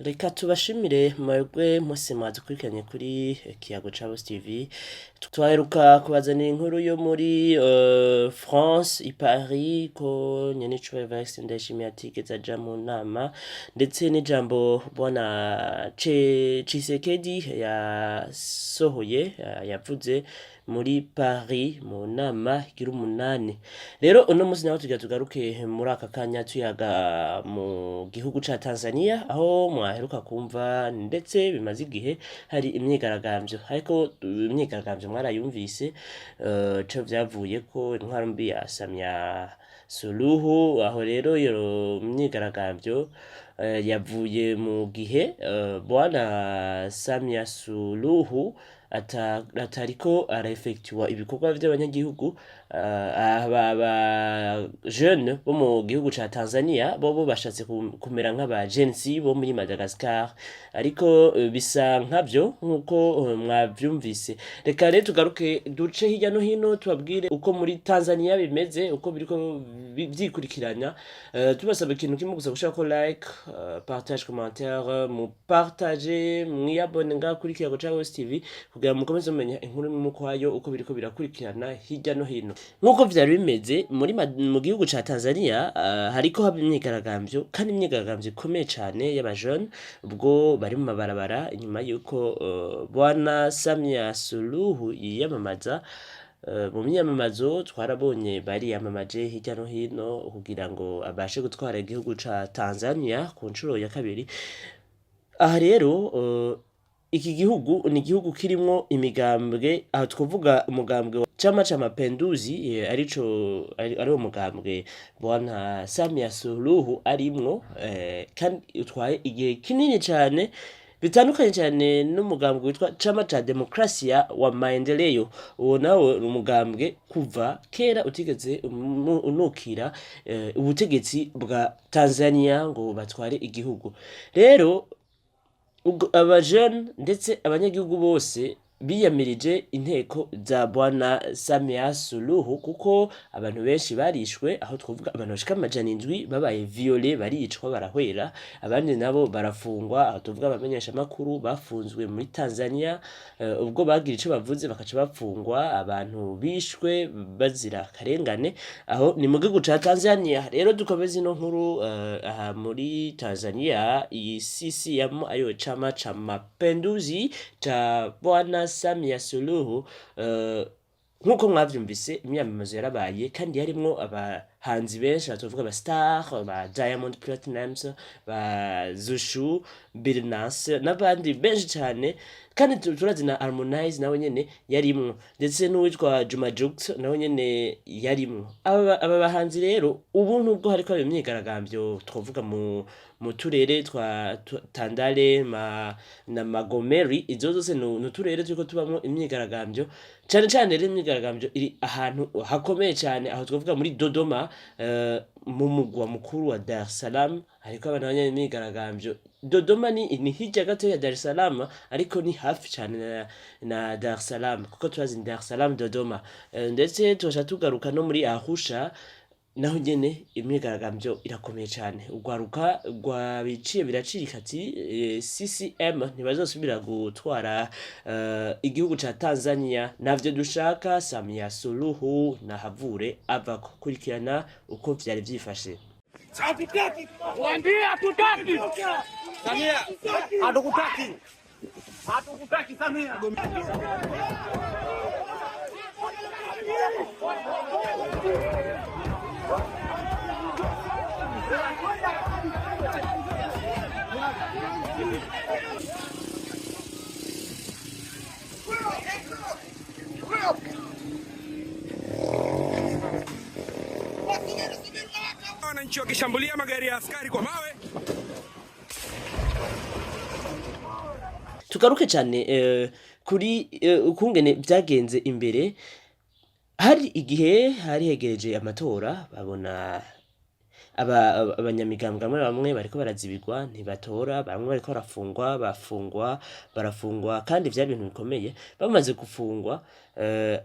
Reka tubashimire mwebwe mwese mwadukurikiranye kuri Kiyago ca Bose TV. Twaheruka kubazanira inkuru yo muri France i Paris, ko nyenicubahiro Evariste Ndayishimiye atigeze aja mu nama, ndetse n'ijambo bwana Tshisekedi yasohoye, yavuze muri Paris mu nama igira umunani. Rero uno munsi naho tugira tugaruke muri aka kanya tuyaga mu gihugu ca Tanzania, aho mwaheruka kumva ndetse bimaze igihe hari imyigaragambyo, ariko imyigaragambyo mwarayumvise, co vyavuye ko intwaro mbi ya Samia Suluhu. Aho rero iyo myigaragambyo yavuye mu gihe bwana Samia Suluhu atariko arefektiwa ibikorwa vy'abanyagihugu. Aba ba jeune bo mu gihugu ca Tanzania bobo bashatse kumera nk'aba Gen Z bo muri Madagascar, ariko bisa nkavyo nkuko mwavyumvise. Reka rero tugaruke duce hirya no hino, tubabwire uko muri Tanzania bimeze, uko biriko vyikurikiranya. Tubasaba ikintu kimwe gusa: gushirako like, partage, commentaire, mu partage, mwiyabone ngaha kuri Kiyago ca West TV kugira mukomeze mumenya inkuru imwe ukwayo, uko biriko birakurikirana hirya no hino. Nk'uko vyari bimeze mu gihugu ca Tanzania, hariko haba imyigaragambyo, kandi imyigaragambyo ikomeye cane y'aba jeune, ubwo bari mu mabarabara inyuma yuko bwana Samia Suluhu yiyamamaza. Mu myiyamamazo twarabonye bariyamamaje hirya no hino kugira ngo abashe gutwara igihugu ca Tanzania ku nshuro ya kabiri. Aha rero iki gihugu ni igihugu kirimwo imigambwe. Aha twovuga umugambwe wa Chama cha Mapinduzi, arico ari wo mugambwe bwana Samia Suluhu arimwo, kandi utwaye igihe kinini cane, bitandukanye cyane n'umugambwe witwa Chama cha Demokrasia wa Maendeleo. Uwo nawo ni umugambwe kuva kera utigeze unukira ubutegetsi bwa Tanzania ngo batware igihugu. Rero aba jeune ndetse abanyagihugu bose biyamirije inteko za bwana Samia Suluhu, kuko abantu benshi barishwe. Aho twovuga abantu bashika 700 babaye violés, baricwa, barahwera, abandi nabo barafungwa. Aho tuvuga abamenyesha makuru bafunzwe muri Tanzania, ubwo bagira ico bavuze bakaca bafungwa, abantu bishwe bazira akarengane. Aho ni mu gihugu ca Tanzania. Rero dukomeze ino nkuru. Aha muri Tanzania, iyi CCM, ayo Chama cha Mapinduzi ca bwana Samia Suluhu, nk'uko mwavyumvise, imyamamazo yarabaye kandi yarimwo abahanzi benshi. Tuvuga aba star ba Diamond Platnumz, ba Zuchu, Billnass n'abandi benshi cyane. Kandi turazi na Harmonize nawe nyene yarimwo, ndetse n'uwitwa Juma Jux nawe nyene yarimwo. Aba bahanzi rero ubu nubwo hariko haba imyigaragambyo, twovuga mu turere twa Tandale na Magomeri, izo zose ni uturere turiko tubamwo imyigaragambyo cane cane. Rero imyigaragambyo iri ahantu hakomeye cane. Aho twovuga muri Dodoma, mu mugwa mukuru wa Dar es Salaam, hariko abantu banya imyigaragambyo. Dodoma ni hirya gato ya Dar es Salaam, ariko ni hafi cane na Dar es Salaam, kuko turazi ni Dar es Salaam Dodoma. Ndetse tugaca tugaruka no muri Arusha, naho nyene imyigaragambyo irakomeye cane. Urwaruka rwabiciye biracika ati CCM ntibazosubira gutwara igihugu ca Tanzania, navyo dushaka. Samia Suluhu nahavure ava kurikirana uko vyari vyifashe. Hatutaki. Waambie hatutaki. Samia, hatukutaki. Hatukutaki Samia. Wananchi wakishambulia magari ya askari kwa mawe. Tugaruke cyane kuri ukungene vyagenze imbere. Hari igihe hari hegereje amatora, babona Abanyamigambwe bamwe bamwe bariko barazibirwa, ntibatora, bamwe bariko barafungwa, bafungwa, barafungwa, kandi vyari ibintu bikomeye. Bamaze gufungwa,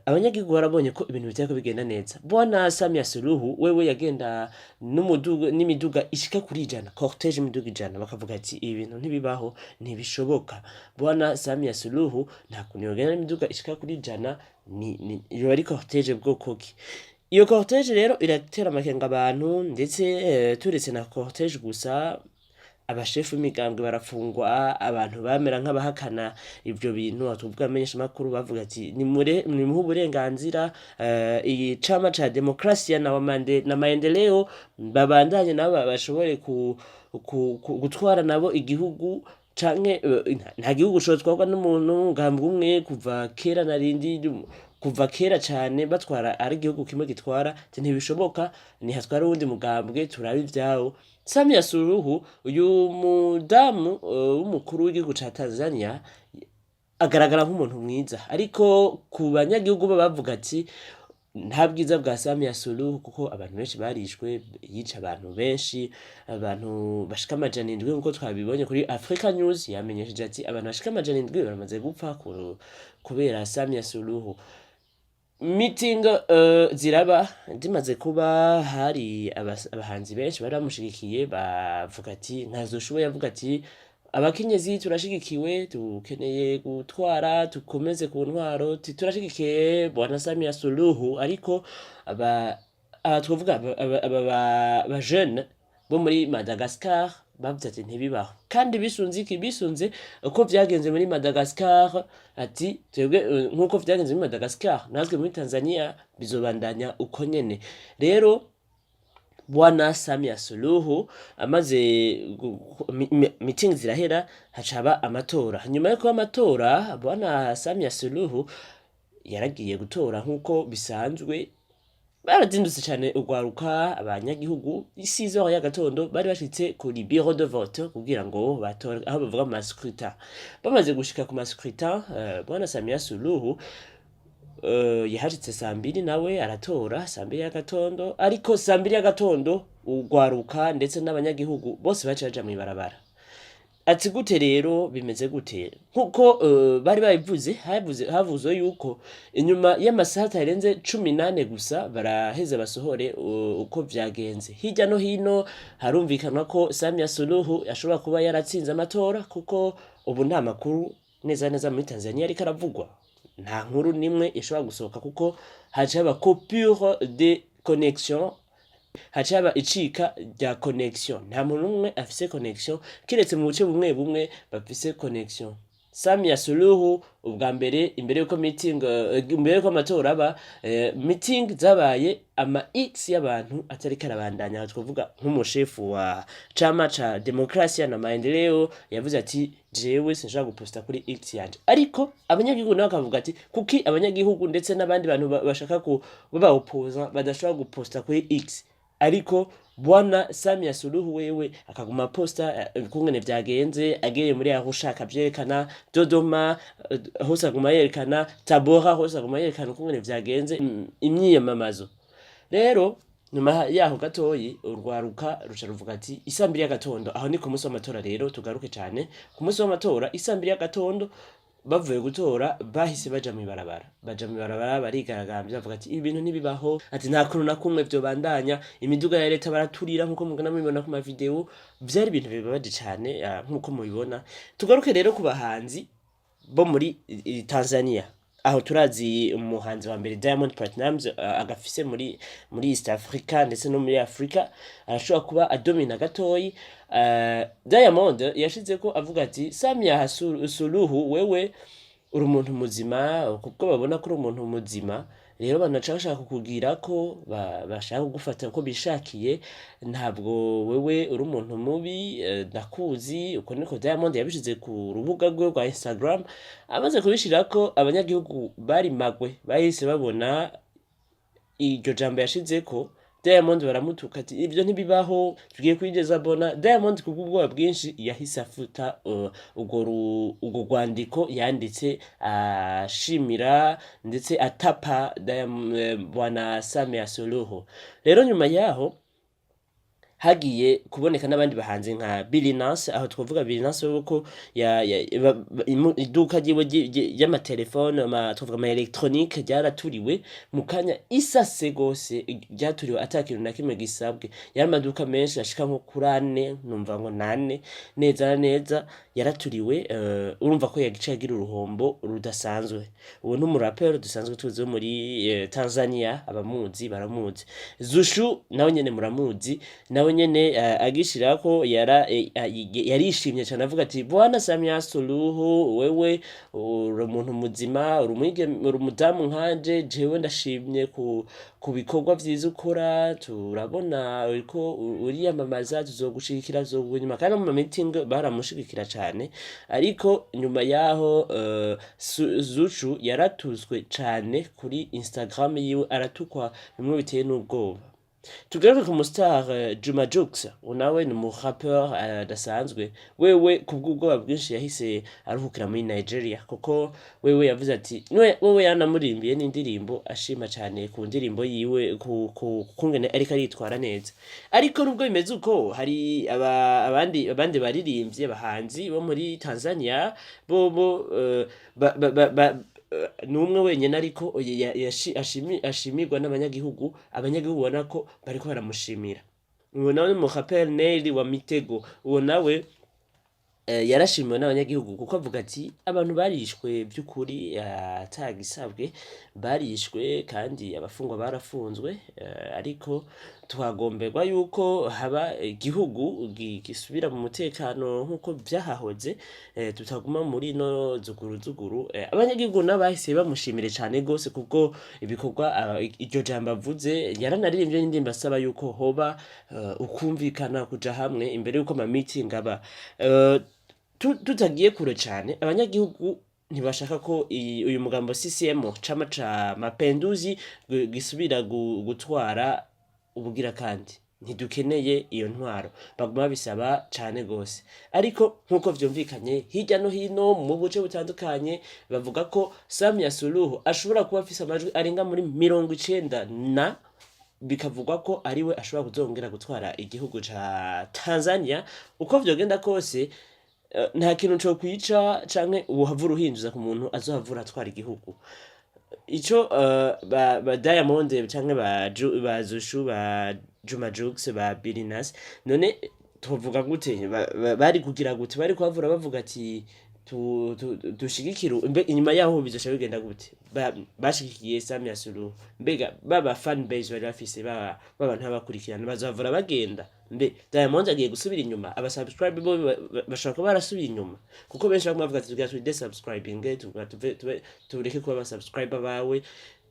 abanyagihugu barabonye ko ibintu bitariko bigenda neza. Bwana Samia Suluhu wewe yagenda n'umuduga, n'imiduga ishika kuri 100, cortège imiduga 100. Bakavuga ati: "Ibi bintu ntibibaho, ntibishoboka. Bwana Samia Suluhu nta kuntu yogenda n'imiduga ishika kuri 100, ni yoba ari cortège bwoko ki?" Iyo cortège rero iratera amakenga abantu. Ndetse turetse na cortège gusa, abashefu b'imigambwe barafungwa, abantu bamera nk'abahakana ivyo bintu. Aho tuvuga amenyeshamakuru bavuga ati: "Nimure, nimuhe uburenganzira iyi chama ca demokrasia na maendeleo, babandanye nabo bashobore gutwara nabo igihugu, canke nta gihugu cotwarwa n'umuntu w'umugambwe umwe." Kuva kera narindi, kuva kera cane batwara ari igihugu kimwe gitwara, ati: "Ntibishoboka, nihatwara uwundi mugambwe turabe ivyawo." Samia Suluhu, uyu mudamu w'umukuru w'igihugu ca Tanzania, agaragara nk'umuntu mwiza, ariko ku banyagihugu bo bavuga ati: "Nta bwiza bwa Samia Suluhu, kuko abantu benshi barishwe, yica abantu benshi, abantu bashika 700." Nkuko twabibonye kuri Africa News, yamenyesheje ati: "Abantu bashika 700 baramaze gupfa kubera Samia Suluhu." Meeting ziraba, zimaze kuba hari abahanzi benshi bari bamushigikiye, bavuga ati ntazoshoboye, avuga ati: "Abakenyezi turashigikiwe, dukeneye gutwara, tukomeze ku ntwaro, turashigikiye bwana Samia Suluhu." Ariko aba twovuga aba jeune bo muri Madagascar bavuze ati: "Ntibibaho." Kandi bisunze iki? Bisunze uko vyagenze muri Madagascar, ati: "Twebwe nkuko vyagenze muri Madagascar, natwe muri Tanzania bizobandanya uko nyene." Rero bwana Samia Suluhu amaze meeting zirahera, hacaba amatora. Nyuma yo kuba amatora, bwana Samia Suluhu yaragiye gutora nk'uko bisanzwe. Barazindutse cyane urwaruka, abanyagihugu, 6 heures y'agatondo bari bashitse kuri bureau de vote kugira ngo batore, aho bavuga mu ma scrutin. Bamaze gushika ku ma scrutin, bwana Samia Suluhu yahashitse saa 2, nawe aratora saa 2 y'agatondo. Ariko saa 2 y'agatondo urwaruka ndetse n'abanyagihugu bose baciye baja mw'ibarabara. Ati: "Gute rero, bimeze gute?" Nkuko bari babivuze, havuzwe yuko inyuma y'amasaha atarenze 14 gusa baraheza basohore uko vyagenze. Hirya no hino harumvikanwa ko Samia Suluhu ashobora kuba yaratsinze amatora, kuko ubu nta makuru neza neza muri Tanzania ariko aravugwa, nta nkuru nimwe ishobora gusohoka, kuko haca haba coupure de connexion, haca haba icika rya connexion. Nta muntu n'umwe afise connexion, kiretse mu buce bumwe bumwe bafise connexion. Samia Suluhu ubwa mbere, imbere yuko meeting imbere yuko amatora aba, meeting zabaye, ama X y'abantu atariko arabandanya. Aha twavuga nk'umushefu wa chama ca demokrasia na maendeleo yavuze ati: "Jewe sinshobora guposta kuri X yanje." Ariko abanyagihugu nabo bakavuga ati: "Kuki abanyagihugu ndetse n'abandi bantu bashaka ku baba badashobora guposta kuri X?" Ariko bwana Samia Suluhu wewe akaguma posta ukungene vyagenze, agiye muri Arusha akavyerekana, Dodoma hose aguma yerekana, Tabora hose aguma yerekana ukungene vyagenze, imyiyamamazo. Rero nyuma yaho gatoyi urwaruka ruca ruvuga ati isaa 2 y'agatondo, aho ni ku munsi w'amatora. Rero tugaruke cane ku munsi w'amatora, isaa 2 y'agatondo bavuye gutora, bahise baja mw'ibarabara, baja mw'ibarabara barigaragambya, bavuga ati: "Ibi bintu ntibibaho," ati: "Nta kuntu na kumwe vyobandanya." Imiduga ya leta baraturira, nkuko mugana mubibona ku mavideo. Vyari ibintu bibabaje cane, nkuko mubibona. Tugaruke rero ku bahanzi bo muri Tanzania. Aho turazi umuhanzi wa mbere Diamond Platnumz, agafise muri East Africa ndetse no muri Africa, arashobora kuba adomina gatoyi. Diamond yashize ko avuga ati: "Samia Suluhu, wewe uri umuntu muzima, kuko babona ko uri umuntu muzima. Rero abantu baca bashaka kukugira ko bashaka kugufata uko bishakiye. Ntabwo wewe uri umuntu mubi, ndakuzi." Uko niko Diamond yabishize ku rubuga rwe rwa Instagram. Amaze kubishirako, abanyagihugu bari magwe bahise babona iryo jambo yashizeko Diamond, baramutuka ati: "Ibyo ntibibaho, tugiye kwigeza bona." Diamond kubw'ubwoba bwinshi yahise afuta urwo rwandiko yanditse ashimira ndetse atapa bwana Samia Suluhu. Rero nyuma yaho haciye haba Hagiye kuboneka n'abandi bahanzi nka Billnass. Aho twovuga Billnass wewe ko ya, ya, ba, ba, iduka ryiwe ry'amatelefone, twovuga ama électronique, ryaraturiwe mu kanya isase gose. Ryaturiwe ata kintu na kimwe gisabwe. Yari amaduka menshi ashika nko kuri ane, numva ngo nane neza na neza, yaraturiwe. Urumva ko yagiye agira uruhombo rudasanzwe. Uwo n'umuraperi dusanzwe tuzi wo muri Tanzania, abamuzi baramuzi. Zuchu nawe nyene muramuzi, nawe nyene agishirako yara yarishimye cyane, avuga ati: "Bwana Samia Suluhu, wewe uri umuntu muzima, uri uri umudamu nkanje. Jewe ndashimye ku bikorwa vyiza ukora. Turabona uriko uriyamamaza, tuzogushigikira, tuzoguha inyuma." Kandi no mu meeting baramushigikira cane. Ariko nyuma yaho Zuchu yaratuzwe cane kuri Instagram yiwe, aratukwa bimwe biteye n'ubwoba. Tugaruke ku mustar Juma Jux. Nawe ni umurapeur adasanzwe. Wewe kubw'ubwoba bwinshi yahise aruhukira muri Nigeria, kuko wewe yavuze ati wewe yanamurimbiye n'indirimbo ashima cyane ku ndirimbo yiwe, ku kungene ariko aritwara neza. Ariko nubwo bimeze uko, hari abandi baririmbyi, abahanzi bo muri Tanzania bobo ba, ba, ba, ba, ni umwe wenyine, ariko ashimirwa n'abanyagihugu. Abanyagihugu ubona ko bariko baramushimira. Uwo nawe ni umuraperi Neli wa Mitego. Uwo nawe yarashimiwe n'abanyagihugu, kuko avuga ati abantu barishwe by'ukuri atagisabwe, barishwe kandi abafungwa barafunzwe, ariko twagomberwa yuko haba igihugu gisubira mu mutekano nk'uko vyahahoze, tutaguma muri no zuguru zuguru. Abanyagihugu nabo bahise bamushimire cane gose kubwo ibikorwa, iryo jambo avuze. Yaranaririmbye n'indirimbo asaba yuko hoba ukumvikana, kuja hamwe imbere yuko ama meeting aba. Tutagiye kure cane, abanyagihugu ntibashaka ko uyu mugambo CCM, Chama ca Mapinduzi, gisubira gutwara ubugira kandi. Ntidukeneye iyo ntwaro, baguma babisaba cane gose. Ariko nk'uko vyumvikanye hirya no hino mu buce butandukanye, bavuga ko Samia Suluhu ashobora kuba afise amajwi arenga muri 90 na, bikavugwa ko ariwe ashobora kuzongera gutwara igihugu ca Tanzania. Uko vyogenda kose, nta kintu co kwica canke uhavura uhinduza ku muntu azohavura atwara igihugu. Ico ba Diamond canke ba Zuchu, ba Juma Jux, ba Billnass, none tuvuga gute? Bari kugira gute? Bari kuhavura bavuga ati dushigikire mbe inyuma yaho bizoca bigenda gute? Bashigikiye Samia Suluhu, mbega baba fan base bari bafise, baba babantu babakurikirana bazohavura bagenda? Mbe Diamond agiye gusubira inyuma? Aba subscribe bo bashobora kuba barasubiye inyuma, kuko benshi baguma bavuga ati tugira tude subscribing, tugira tuve tureke kuba aba subscriber bawe.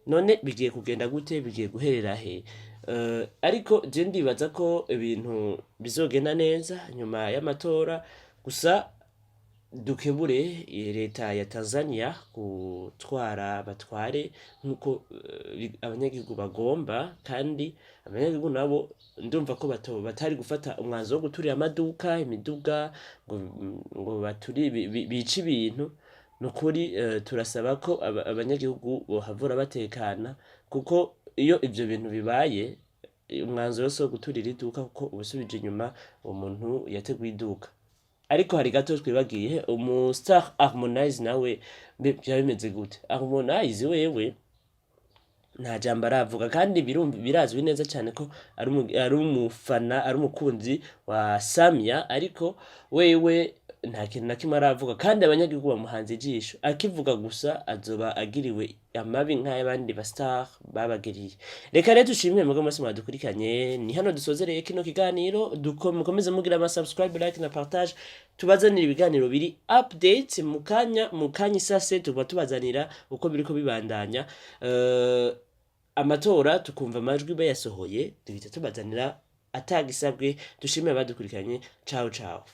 None bigiye kugenda gute? Bigiye guherera he? Ariko je ndibaza ko ibintu bizogenda neza nyuma y'amatora. Gusa dukebure leta ya Tanzania gutwara, batware nk'uko abanyagihugu bagomba. Kandi abanyagihugu nabo ndumva ko batari gufata umwanzuro wo guturira amaduka, imiduga, ngo baturi bice ibintu. Nukuri turasaba ko abanyagihugu bohavura batekana, kuko iyo ivyo bintu bibaye, umwanzuro si wo guturira iduka, kuko uba usubije inyuma uwo muntu yateguye iduka. Ariko hari gato twibagiye, umu star Harmonize nawe. Mbe vyaba bimeze gute? Harmonize wewe nta jambo aravuga, kandi birazwi neza cyane ko ari umufana, ari umukunzi wa Samia. Ariko wewe nta kintu na kimwe aravuga, kandi abanyagihugu bamuhanze ijisho. Akivuga gusa azoba agiriwe amabi nk'ay'abandi ba star babagiriye. Reka rero dushimire mwebwe mwese mwadukurikiranye. Ni hano dusozereye kino kiganiro. Mukomeze mugira ama subscribe, like na partage. Tubazanira ibiganiro biri update mu kanya isase, tuba tubazanira uko biriko bibandanya. Amatora tukumva amajwi bayasohoye, duhita tubazanira atagisabwe. Dushimire abadukurikiranye. Ciao ciao.